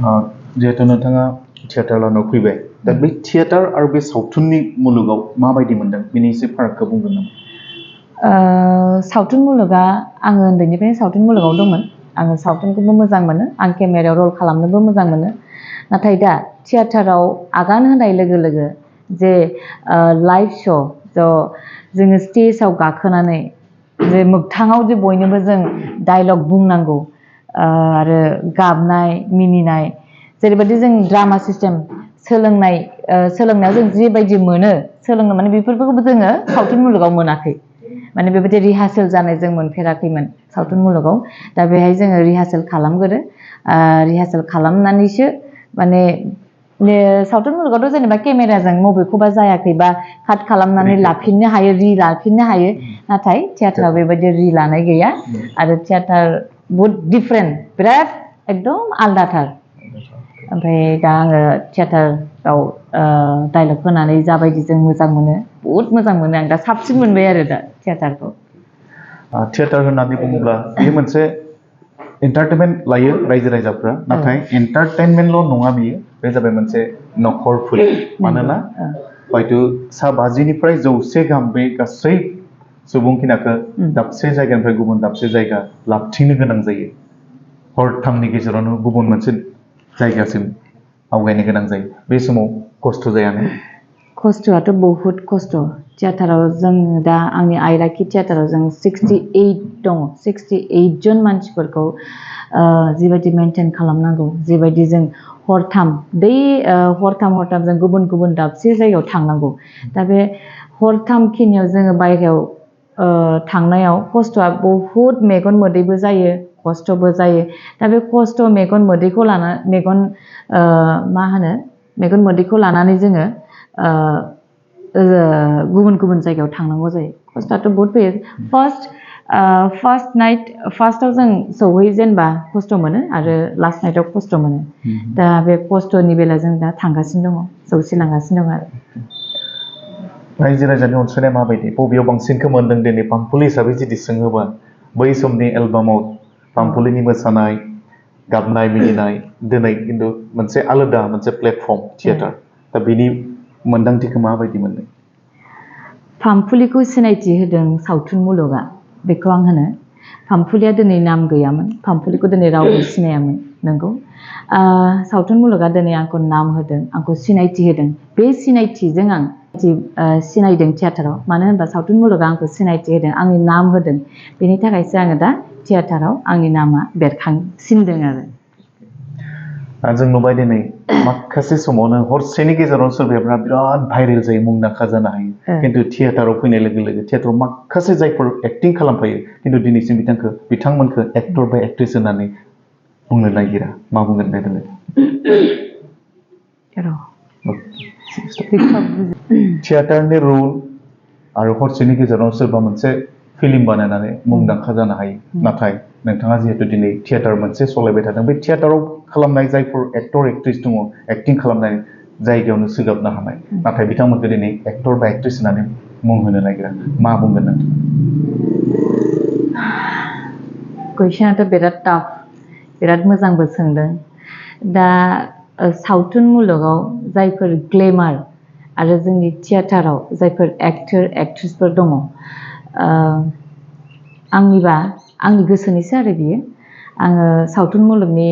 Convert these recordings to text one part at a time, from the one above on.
जिहेतु नोंथाङा थियेटार लानाव फैबाय दा बे थियेटार आरो बे सावथुननि मुलुगाव माबायदि मोनदों बेनि एसे फारागखौ बुंगोन नामा? सावथुन मुलुगा आङो उन्दैनिफ्रायनो सावथुन मुलुगाव दंमोन आङो सावथुनखौबो मोजां मोनो आं केमेरायाव रल खालामनोबो मोजां मोनो नाथाय दा थियेटाराव आगान होनाय लोगो लोगो जे लाइभ श' जोङो स्टेजाव गाखोनानै जे मोगथाङाव जे बयनोबो जों डायलग बुंनांगौ आरो गाबनाय मिनिनाय जेरैबायदि जों ड्रामा सिस्टेम सोलोंनायाव जों जेबायदि मोनो सोलोंनो माने बेफोरखौबो जोङो सावथुन मुलुगाव मोनाखै माने बेबायदि रिहार्सेल जानाय जों मोनफेराखैमोन सावथुन मुलुगाव दा बेहाय जोङो रिहार्सेल खालामगोरो रिहार्सेल खालामनानैसो माने सावथुन मुलुगावथ' जेनेबा केमेराजों बबेखौबा जायाखैबा काट खालामनानै लाफिननो हायो लाफिननो हायो नाथाय थियेटाराव बेबायदि लानाय गैया आरो थियेटार बहुद डिफारेन्ट बिराद एकदम आलदाथार ओमफ्राय दा आङो थियेटाराव डायलग होनानै जाबायदि जों मोजां मोनो बहुद मोजां मोनो आं दा साबसिन मोनबाय आरो दा थियेटारखौ थियेटार होननानै बुङोब्ला बेयो मोनसे एन्टारटेनमेन्ट लायो रायजो राजाफ्रा नाथाय एन्टारटेनमेन्टल' नङा बियो बे जाबाय मोनसे नखरफोर मानोना हयथ' 150निफ्राय 100 गाहाम बे गासै सुबुंखिनाखौ दाबसे जायगानिफ्राय गुबुन दाबसे जायगा लाबथिंनो गोनां जायो हरथामनि गेजेरावनो गुबुन मोनसे जायगासिम आवगायनो गोनां जायो बे समाव खस्थ' जायानो खस्थ'आथ' बहुत खस्थ' थियेटाराव जों दा आंनि आइराखि थियेटाराव जों 68 दङ 68 जन मानसिफोरखौ जिबायदि मेनटेन खालामनांगौ जिबायदि जों हरथाम जों गुबुन गुबुन दाबसे जायगायाव थांनांगौ दा बे हरथाम खिनियाव जोङो बायहेरायाव थांनायाव खस्थ'आ बहुत मेगन मोदैबो जायो खस्थ'बो जायो दा बे खस्थ' मेगन मोदैखौ लानानै जोङो गुबुन गुबुन जायगायाव थांनांगौ जायो खस्थ'आथ' बहुत फैयो फार्स्टआव जों सौहैजेनबा खस्थ' मोनो आरो लास्ट नाइटआव खस्थ' मोनो दा बे खस्थ'नि बेलायाव जों दा थांगासिनो दङ सौसिलांगासिनो दङ आरो रायजो राजानि अनसायनाया माबायदि बबेयाव बांसिनखौ मोनदों दिनै पाम्पुलि हिसाबै जुदि सोङोबा बै समनि एलबामाव पाम्पुलिनि मोसानाय गाबनाय मिनिनाय दिनै खिन्थु मोनसे आलादा मोनसे प्लेटफर्म थियेटार दा बेनि मोन्दांथिखौ माबायदि मोनदों पाम्पुलिखौ सिनायथि होदों सावथुन मुलुगा बेखौ आं होनो पाम्पुलिया दिनै नाम गैयामोन पाम्पुलिखौ दिनै रावबो सिनायामोन नंगौ सावथुन मुलुगा दिनै आंखौ नाम होदों आंखौ सिनायथि होदों बे सिनायथिजों आं सिनायदों थियेटाराव मानो होनबा सावथुन मुलुगा आंखौ सिनायथि होदों आंनि नाम होदों बेनि थाखायसो आङो दा थियेटाराव आंनि नामा बेरखांसिनदों आरो जों नुबाय दिनै माखासे समावनो हरसेनि गेजेराव सोरबाया बिराद भाइरेल जायो मुंदांखा जानो हायो खिन्थु थियेटाराव फैनाय लोगो लोगो थियेटाराव माखासे जायफोर एक्टिं खालामफायो खिन्थु दिनैसिम बिथांमोनखौ एक्टर बा एक्ट्रेस होननानै बुंनो नागिरा मा बुंगोन बे थियेटारनि रुल आरो हरसेनि गेजेराव सोरबा मोनसे फिल्म बानायनानै मुंदांखा जानो हायो नाथाय नोंथाङा जिहेतु दिनै थियेटार मोनसे सालायबाय थादों बे थियेटाराव खालामनाय जायफोर एक्टर एक्ट्रेस दङ एक्टिं खालामनाय जायगायावनो सोगाबनो हानाय नाथाय बिथांमोनखौ दिनै एक्टर बा एक्ट्रेस होननानै मुं होनो नागिरा मा बुंगोन नोंथाङा कुइसनाथ' बिराद टाफ बिराद मोजांबो सोंदों दा सावथुन मुलुगाव जायफोर ग्लेमार आरो जोंनि थियेटाराव जायफोर एक्टर एक्ट्रेसफोर दङ आंनिबा आंनि गोसोनिसो आरो बियो आङो सावथुन मुलुगनि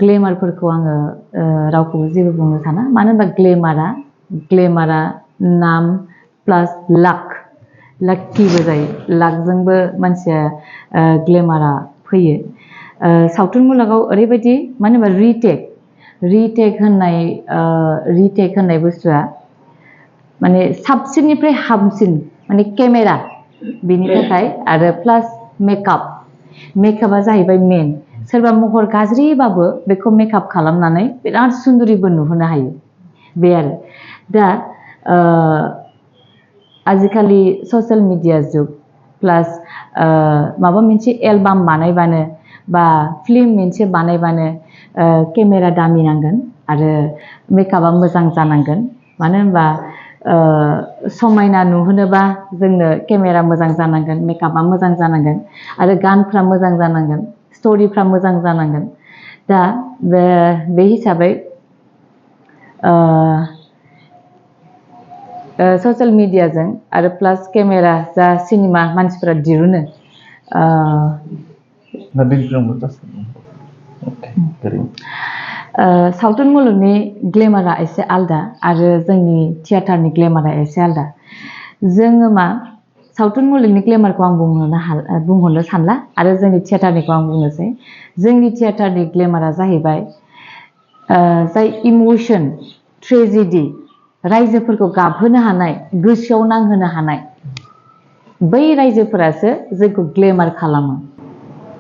ग्लेमारफोरखौ आङो रावखौबो जेबो बुंनो साना मानो होनबा ग्लेमारा नाम प्लास लाक्किबो जायो लाकजोंबो मानसिया ग्लेमारा फैयो सावथुन मुलुगाव ओरैबायदि मानो होनबा रिटेक होननाय बुस्थुआ माने साबसिननिफ्राय हामसिन माने केमेरा बेनि थाखाय आरो प्लास मेकआपआ जाहैबाय मेन सोरबा महर गाज्रिबाबो बेखौ मेकआप खालामनानै बिराद सुन्दुरिबो नुहोनो हायो बे आरो दा आजिखालि ससियेल मिडिया जुग प्लास माबा मोनसे एलबाम बानायबानो बा फिल्म मोनसे बानायबानो केमेरा दामि नांगोन आरो मेकआपआ मोजां जानांगोन मानो होनबा समायना नुहोनोबा जोंनो केमेरा मोजां जानांगोन मेकआपआ मोजां जानांगोन आरो गानफ्रा मोजां जानांगोन स्ट'रिफ्रा मोजां जानांगोन दा बे हिसाबै ससियेल मिडियाजों आरो प्लास केमेरा जा सिनेमा मानसिफोरा दिरुनो सावथुन मुलुगनि ग्लेमारा एसे आलदा आरो जोंनि थियेटारनि ग्लेमारा एसे आलदा जोङो मा सावथुन मुलुगनि ग्लेमारखौ आं बुंहरनो सानला आरो जोंनि थियेटारनिखौ आं बुंनोसै जोंनि थियेटारनि ग्लेमारा जाहैबाय जाय इमोशन ट्रेजेडि रायजोफोरखौ गाबहोनो हानाय गोसोआव नांहोनो हानाय बै रायजोफोरासो जोंखौ ग्लेमार खालामो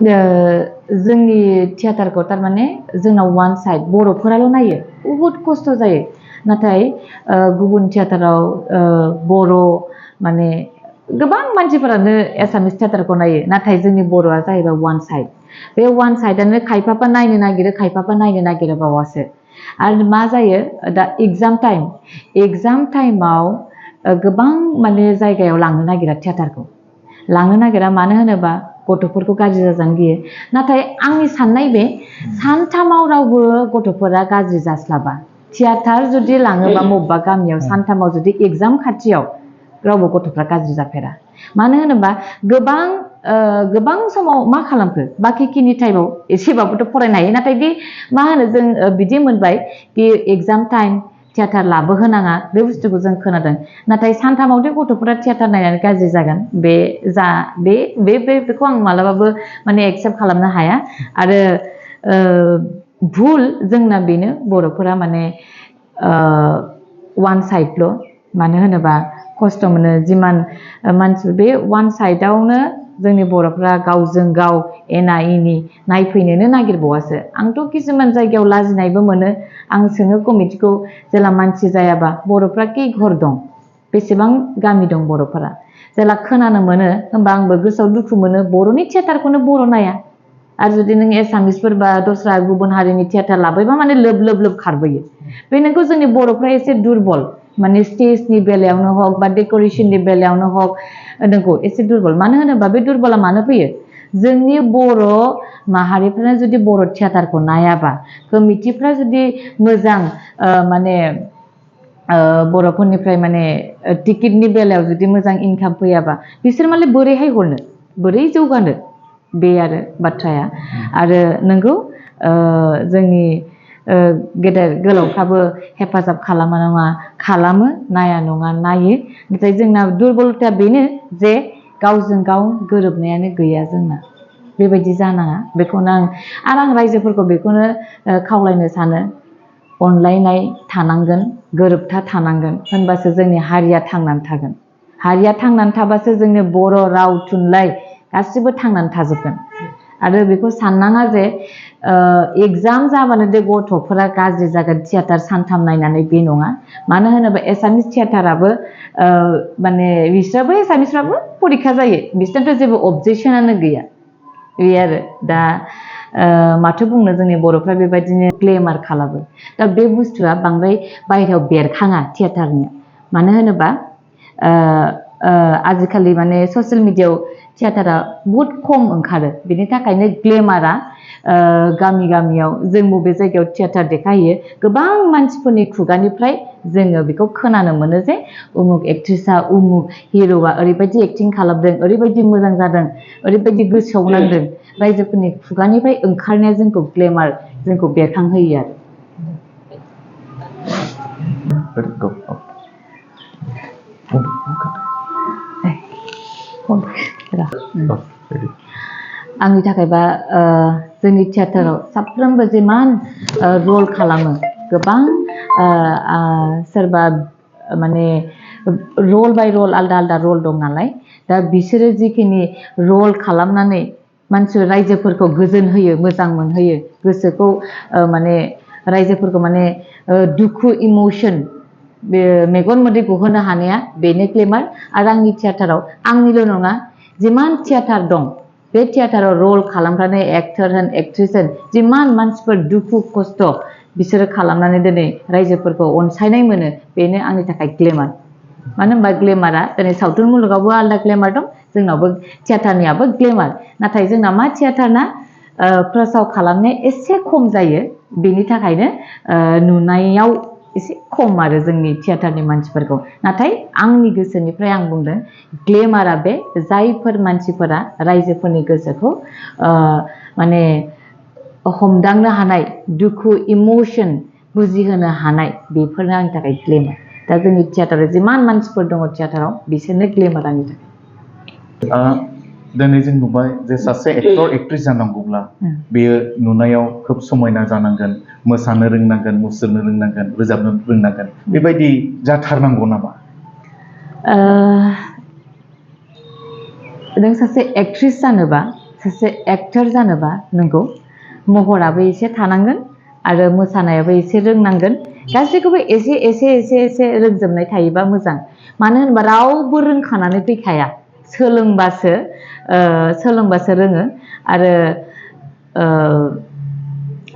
जोंनि थियेटारखौ थारमाने जोंनाव वान साइड बर'फोराल' नायो बहुद खस्थ' जायो नाथाय गुबुन थियेटाराव बर' माने गोबां मानसिफोरानो एसामिस थियेटारखौ नायो नाथाय जोंनि बर'आ जाहैबाय वान साइड बे वान साइडआनो खायफाबा नायनो नागिरो खायफाबा नायनो नागिरो बावासो आरो मा जायो दा एग्जाम टाइमाव गोबां माने जायगायाव लांनो नागिरा थियेटारखौ लांनो नागिरा मानो होनोबा गथ'फोरखौ गाज्रि जाजानो गियो नाथाय आंनि साननाय बे सानथामाव रावबो गथ'फोरा गाज्रि जास्लाबा थियेटार जुदि लाङोबा बबेबा गामियाव सानथामाव जुदि एग्जाम खाथियाव रावबो गथ'फ्रा गाज्रि जाफेरा मानो होनोबा गोबां समाव मा खालामखो बाखिखिनि टाइमाव एसेबाबोथ' फरायनो हायो नाथाय बे मा होनो जों बिदि मोनबाय कि एग्जाम टाइम थियेटार लाबोहोनाङा बे बुस्थुखौ जों खोनादों नाथाय सानथामावदि गथ'फोरा थियेटार नायनानै गाज्रि जागोन बेखौ आं मालाबाबो माने एक्सेप्ट खालामनो हाया आरो भुल जोंना बेनो बर'फोरा माने वान साइडल' मानो होनोबा खस्थ' मोनो जिमान मानसि बे वान साइडआवनो जोंनि बर'फ्रा गावजों गाव एना एनि नायफैनोनो नागिरबावासो आंथ' किसुमान जायगायाव लाजिनायबो मोनो आं सोङो कमिटिखौ जेला मानसि जायाबा बर'फ्रा खै घर दं बेसेबां गामि दं बर'फोरा जेला खोनानो मोनो होमबा आंबो गोसोआव दुखु मोनो बर'नि थियेटारखौनो बर' नाया आरो जुदि नों एसामिसफोर बा दस्रा गुबुन हारिनि थियेटार लाबोयोबा माने लोब खारबोयो बे नोंखौ जोंनि बर'फ्रा एसे दुरबल माने स्टेजनि बेलायावनो हक बा डेक'रेसननि बेलायावनो हक नोंखौ एसे दुरबल मानो होनोबा बे दुरबला मानो फैयो जोंनि बर' माहारिफ्रा जुदि बर' थियेटारखौ नायाबा कमिटिफ्रा जुदि मोजां माने बर'फोरनिफ्राय माने टिकेटनि बेलायाव जुदि मोजां इनकाम फैयाबा बिसोर माने बोरैहाय हरनो बोरै जौगानो बे आरो बाथ्राया आरो नोंगौ जोंनि गेदेर गोलावफ्राबो हेफाजाब खालामा नङा खालामो नाया नङा नायो नाथाय जोंना दुरबलताया बेनो जे गावजों गाव गोरोबनायानो गैया जोंना बेबायदि जानाङा बेखौनो आं रायजोफोरखौ बेखौनो खावलायनो सानो अनलायनाय थानांगोन गोरोबथा थानांगोन होनबासो जोंनि हारिया थांनानै थागोन हारिया थांनानै थाबासो जोंनि बर' राव थुनलाइ गासिबो थांनानै थाजोबगोन आरो बेखौ साननाङा जे एग्जाम जाबानो दे गथ'फोरा गाज्रि जागोन थियेटार सानथाम नायनानै बे नङा मानो होनोबा एसामिस थियेटाराबो माने बिसोराबो एसामिसफ्राबो परिखा जायो बिसोरनाथ' जेबो अबजेक्सनानो गैया बे आरो दा माथो बुंनो जोंनि बर'फ्रा बेबायदिनो ग्लेमार खालामो दा बे बुस्थुआ बांद्राय बायहेरायाव बेरखाङा थियेटारनिया मानो होनोबा आजिखालि माने ससियेल मिडियायाव थियेटारा बहुद खम ओंखारो बेनि थाखायनो ग्लेमारा गामि गामियाव जों बबे जायगायाव थियेटार देखायहैयो गोबां मानसिफोरनि खुगानिफ्राय जोङो बेखौ खोनानो मोनो जे उमुक एक्ट्रिसा उमुक हिर'आ ओरैबायदि एक्टिं खालामदों ओरैबायदि मोजां जादों ओरैबायदि गोसोआव नांदों रायजोफोरनि खुगानिफ्राय ओंखारनाया जोंखौ ग्लेमार जोंखौ बेरखांहोयो आरो आंनि थाखायबा जोंनि थियेटाराव साफ्रोमबो जिमान रल खालामो गोबां सोरबा माने रल बाय रल आलदा आलदा रल दं नालाय दा बिसोरो जिखिनि रल खालामनानै मानसि रायजोफोरखौ गोजोन होयो मोजां मोनहोयो गोसोखौ माने रायजोफोरखौ माने दुखु इमोशन बे मेगन मोदै गहोनो हानाया बेनो ग्लेमार आरो आंनि थियेटाराव आंनिल' नङा जिमान थियेटार दं बे थियेटाराव रल खालामग्रानि एक्टर होन एक्ट्रिस होन जिमान मानसिफोर दुखु खस्थ' बिसोरो खालामनानै दिनै रायजोफोरखौ अनसायनाय मोनो बेनो आंनि थाखाय ग्लेमार मानो होनबा ग्लेमारा दिनै सावथुन मुलुगावबो आलादा ग्लेमार दं जोंनावबो थियेटारनियाबो ग्लेमार नाथाय जोंना मा थियेटारना प्रसाव खालामनाया एसे खम जायो बेनि थाखायनो नुनायाव एसे खम आरो जोंनि थियेटारनि मानसिफोरखौ नाथाय आंनि गोसोनिफ्राय आं बुंदों ग्लेमारा बे जायफोर मानसिफोरा रायजोफोरनि गोसोखौ माने हमदांनो हानाय दुखु इमोशन बुजिहोनो हानाय बेफोरनो आंनि थाखाय ग्लेमार दा जोंनि थियेटाराव जिमान मानसिफोर दङ थियेटाराव बिसोरनो ग्लेमार आंनि थाखाय दिनै जों नुबाय जे सासे एक्टर एक्ट्रेस जानांगौब्ला बेयो नुनायाव खोब समायना जानांगोन मोसानो रोंनांगोन मुसुरनो रोंनांगोन रोजाबनो रोंनांगोन बेबायदि जाथारनांगौ नामा नों सासे एक्ट्रेस जानोबा सासे एक्टर जानोबा नोंगौ महराबो एसे थानांगोन आरो मोसानायाबो एसे रोंनांगोन गासैखौबो एसे एसे एसे एसे रोंजोबनाय थायोबा मोजां मानो होनबा रावबो रोंखानानै फैखाया सोलोंबासो रोङो आरो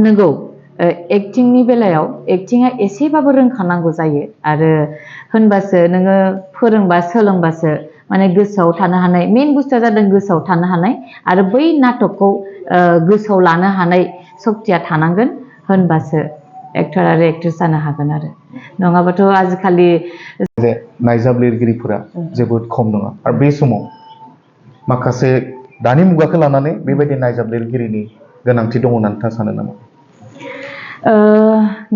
नंगौ एक्टिंनि बेलायाव एक्टिंआ एसेबाबो रोंखानांगौ जायो आरो होनबासो नोङो फोरोंबा सोलोंबासो माने गोसोआव थानो हानाय मेन बुस्थुआ जादों गोसोआव थानो हानाय आरो बै नाटकखौ गोसोआव लानो हानाय सक्तिया थानांगोन होनबासो एक्टर आरो एक्ट्रेस जानो हागोन आरो नङाबाथ' आजिखालि नायजाब लिरगिरिफोरा जोबोद खम नङा आरो बे समाव माखासे दानि मुगाखौ लानानै बेबायदि नायजाब लिरगिरिनि गोनांथि दङ होननानै नोंथाङा सानो नामा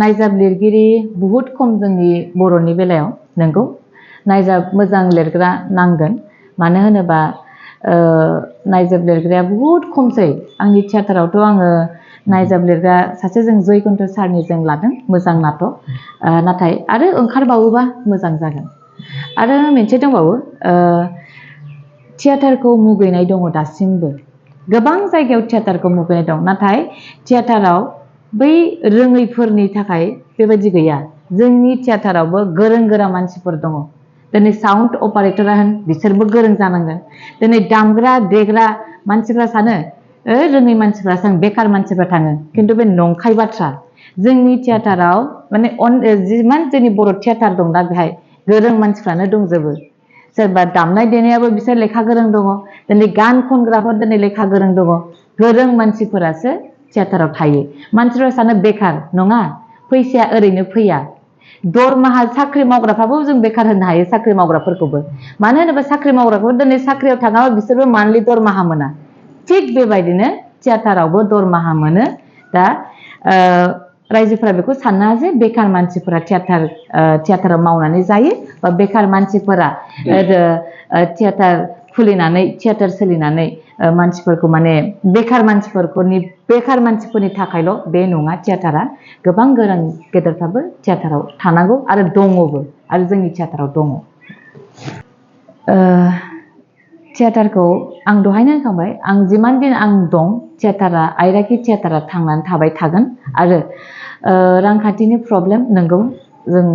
नायजाब लिरगिरि बहुद खम जोंनि बर'नि बेलायाव नंगौ नायजाब मोजां लिरग्रा नांगोन मानो होनोबा नायजाब लिरग्राया बहुद खमसै आंनि थियेटारावथ' आङो नायजाब लिरग्रा सासे जों जयकुन्त सारनि जों लादों मोजां नाटक नाथाय आरो ओंखारबावोबा मोजां जागोन आरो मोनसे दंबावो थियेटारखौ मुगैनाय दङ दासिमबो गोबां जायगायाव थियेटारखौ मुगैनाय दं नाथाय थियेटाराव बै रोङैफोरनि थाखाय बेबायदि गैया जोंनि थियेटारावबो गोरों गोरा मानसिफोर दङ दिनै साउन्ड अपारेटरा होन बिसोरबो गोरों जानांगोन दिनै दामग्रा देग्रा मानसिफ्रा सानो रोङै मानसिफ्रा सानो बेकार मानसिफ्रा थाङो खिन्थु बे नंखाय बाथ्रा जोंनि थियेटाराव माने जिमान जोंनि बर' थियेटार दं दा बेहाय गोरों मानसिफ्रानो दंजोबो सोरबा दामनाय देनायाबो बिसोर लेखा गोरों दङ दिनै गान खनग्राफोर दिनै लेखा गोरों दङ गोरों मानसिफोरासो थियेटाराव थायो मानसिफ्रा सानो बेकार नङा फैसाया ओरैनो फैया दरमाहा साख्रि मावग्राफ्राबो जों बेकार होनो हायो साख्रि मावग्राफोरखौबो मानो होनोबा साख्रि मावग्राफोर दिनै साख्रियाव थाङाबा बिसोरबो मान्थलि दरमाहा मोना थिग बेबायदिनो थियेटारावबो दरमाहा मोनो दा रायजोफोरा बेखौ सानना जे बेकार मानसिफोरा थियेटाराव मावनानै जायो बा बेकार मानसिफोरा थियेटार खुलिनानै थियेटार सोलिनानै मानसिफोरखौ माने बेकार मानसिफोरनि थाखायल' बे नङा थियेटारा गोबां गोरों गेदेरफ्राबो थियेटाराव थानांगौ आरो दङबो आरो जोंनि थियेटाराव दङ थियेटारखौ आं दहायनो होनखांबाय आं जिमान दिन आं दं थियेटारा आइराखि थियेटारा थांनानै थाबाय थागोन आरो रांखान्थिनि प्रब्लेम नंगौ जों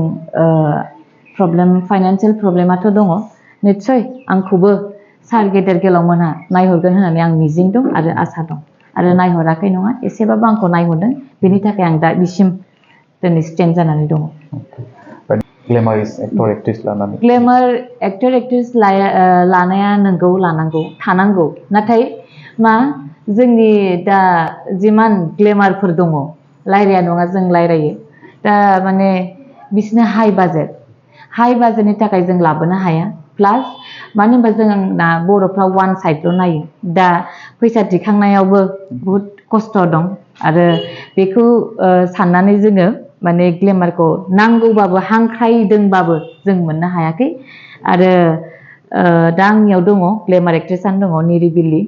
प्रब्लेम फाइनान्सियेल प्रब्लेमाथ' दङ निस्सय आंखौबो सार गेदेर गोलावमोनहा नायहरगोन होननानै आं मिजिं दं आरो आसा दं आरो नायहराखै नङा एसेबाबो आंखौ नायहरदों बेनि थाखाय आं दा बिसिम दिनै स्टेन्ड जानानै दङ ग्लेमार एक्टर एक्ट्रेस लानानै ग्लेमार एक्टर एक्ट्रेस लानाया नंगौ लानांगौ थानांगौ नाथाय मा जोंनि दा जिमान ग्लेमारफोर दङ रायलाया नङा जों रायलायो दा माने बिसोरनो हाई बाजेटनि थाखाय जों लाबोनो हाया प्लास मानो होनबा जोंना बर'फ्रा वान साइडल' नायो दा फैसा दिखांनायावबो बहुद खस्थ' दं आरो बेखौ साननानै जोङो माने ग्लेमारखौ नांगौबाबो हांख्रायदोंबाबो जों मोननो हायाखै आरो दा आंनियाव दङ ग्लेमार एक्ट्रेसआनो दङ निरिबिलि